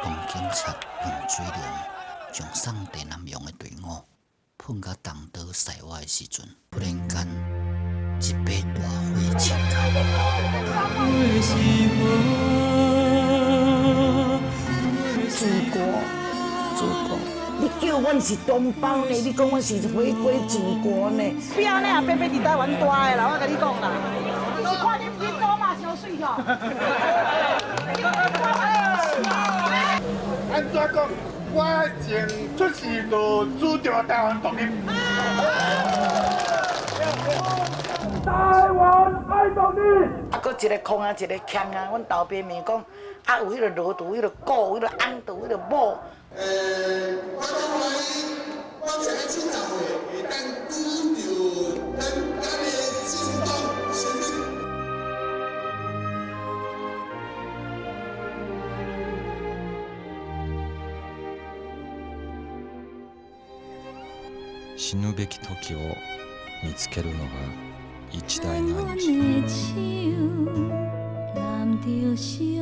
當警察用水龍將送地南洋的隊伍噴甲東倒西歪的時陣，忽然間一把大火衝開。祖國，祖國，你叫阮是同胞呢？你講阮是回歸祖國呢？邊呢也白白佇台灣大的啦，我共你講啦。你是看恁恁祖媽傷媠吼？按怎講？我從出世就主張台灣獨立。台灣愛獨立。啊，閣一個空啊，一個欠啊，阮豆爸面講，啊有彼个羅度，彼个股，彼个翁度，彼个某。我拢懷疑，我這個70歲會當拄著咱的政黨選舉。死ぬべき時を見つけるのが一大難事。阮的手攬著小雨。